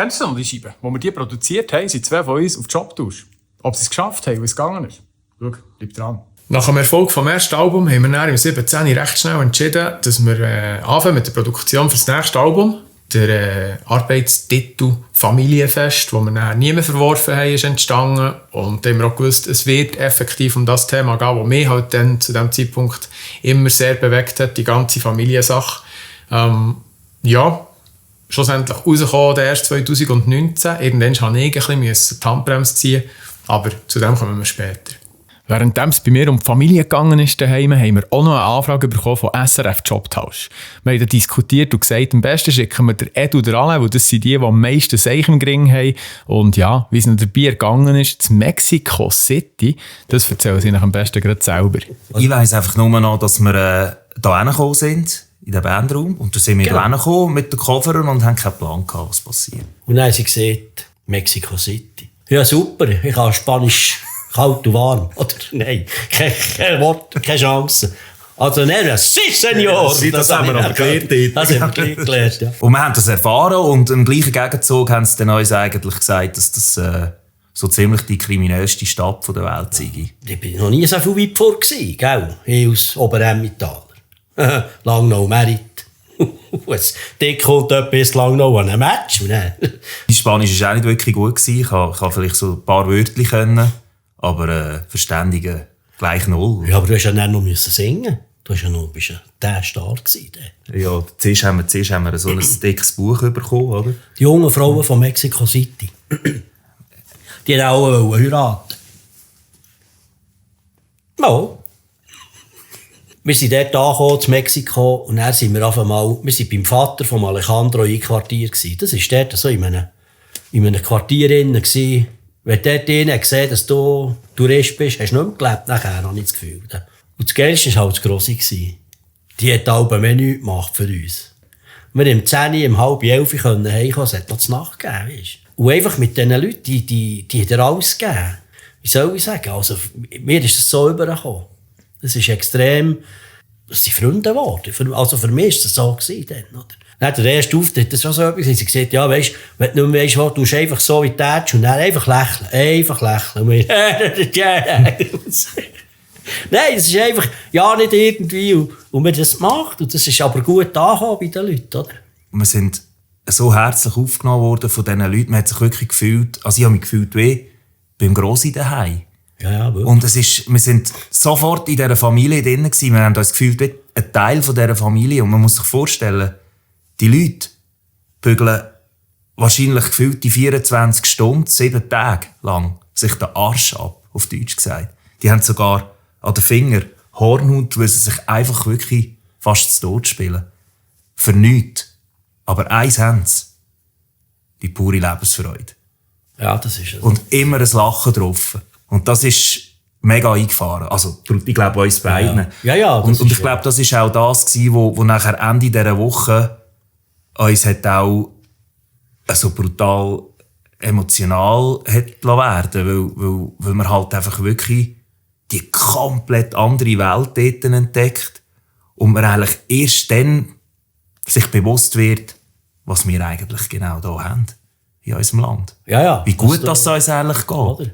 Kennst du noch die Scheibe? Wo wir die produziert haben, sind 2 von uns auf Jobtausch. Ob sie es geschafft haben, wie es gegangen ist. Schau, bleib dran. Nach dem Erfolg vom ersten Album haben wir dann im 17 recht schnell entschieden, dass wir anfangen mit der Produktion für das nächste Album. Der Arbeitstitel «Familienfest», den wir dann nie mehr verworfen haben, ist entstanden. Und dann haben wir auch gewusst, es wird effektiv um das Thema gehen, das mich halt dann zu diesem Zeitpunkt immer sehr bewegt hat, die ganze Familiensache. Schlussendlich rausgekommen, der erst 2019. Irgendwann musste ich ein bisschen die Handbremse ziehen, aber zu dem kommen wir später. Während es bei mir um die Familie gegangen ist daheim, haben wir auch noch eine Anfrage bekommen von SRF Jobtausch. Wir haben diskutiert und gesagt, am besten schicken wir der Edu oder Alain, weil das sind die am meisten Seich im Gring haben. Und ja, wie es noch dabei gegangen ist, zu Mexico City, das erzählen sie am besten gerade selber. Ich weiss einfach nur noch, dass wir hier hingekommen sind, in den Bandraum. Und da sind wir hier hingekommen mit den Koffern und haben keinen Plan gehabt, was passiert. Und dann haben sie gesagt, Mexico City. Ja, super, ich kann Spanisch kalt und warm. Oder nein, kein Wort, keine Chance. Also nein, si, Senor! Das haben wir aber gelernt. Das haben wir gelernt, ja. Und wir haben das erfahren und im gleichen Gegenzug haben sie dann uns eigentlich gesagt, dass das so ziemlich die kriminellste Stadt der Welt sei. Ich bin noch nie so viel weit vor gewesen, gell? Ich aus Oberemmentaler. Langnau Merit. Dick kommt etwas Langnau an ein Match. Mein Spanisch war auch nicht wirklich gut. Ich kann vielleicht so ein paar Wörter können, aber verständigen gleich null. Ja, aber du hast ja dann noch singen. Du bist ja der stark gewesen. Ja, zuerst haben wir so ein dickes Buch bekommen, oder? Die jungen Frauen von Mexico City. Die wollten auch heiraten. Ja. Wir sind dort angekommen, in Mexiko, und dann sind wir wir sind beim Vater von Alejandro einquartiert gewesen. Das war dort so in einem Quartier drin. Wenn du dort drinnen gesehen hast, dass du Tourist bist, hast du nicht mehr gelebt, nachher habe ich das Gefühl. Und das Geilste war halt das Grosse. Die hat alle mehr nichts gemacht für uns. Wir im 10, um 10:30 heimkommen, es hat noch die Nacht gegeben, weißt? Und einfach mit diesen Leuten, die hat er alles gegeben. Wie soll ich sagen? Also, mir ist das so übergekommen. Das ist extrem, das sind Freunde geworden. Also für mich war das so gewesen, dann, oder? Dann der erste Auftritt, das war so etwas, sie gesagt, ja, weisst, wenn du nicht mehr weisst, was, du einfach so wie tätsch und dann einfach lächeln. Und wir, nein, das ist einfach, ja, nicht irgendwie, und wir das gemacht, und das ist aber gut angekommen bei den Leuten, oder? Wir sind so herzlich aufgenommen worden von diesen Leuten, man hat sich wirklich gefühlt, also ich habe mich gefühlt wie beim Grossi daheim. Ja, wirklich. Und wir sind sofort in dieser Familie drin gewesen. Wir haben uns gefühlt wie ein Teil von dieser Familie. Und man muss sich vorstellen, die Leute bügeln wahrscheinlich gefühlt die 24 Stunden, 7 Tage lang sich den Arsch ab, auf Deutsch gesagt. Die haben sogar an den Fingern Hornhaut, weil sie sich einfach wirklich fast zu Tod spielen. Für nichts. Aber eins haben sie. Die pure Lebensfreude. Ja, das ist es. Und immer ein Lachen drauf. Und das ist mega eingefahren. Also, ich glaube, uns beiden. Ja, und ich glaube, das war auch das gewesen, wo nachher Ende dieser Woche uns hat auch so brutal emotional hat werden, weil man halt einfach wirklich die komplett andere Welt dort entdeckt und man eigentlich erst dann sich bewusst wird, was wir eigentlich genau hier haben. In unserem Land. Ja. Wie gut das uns eigentlich geht. Oder?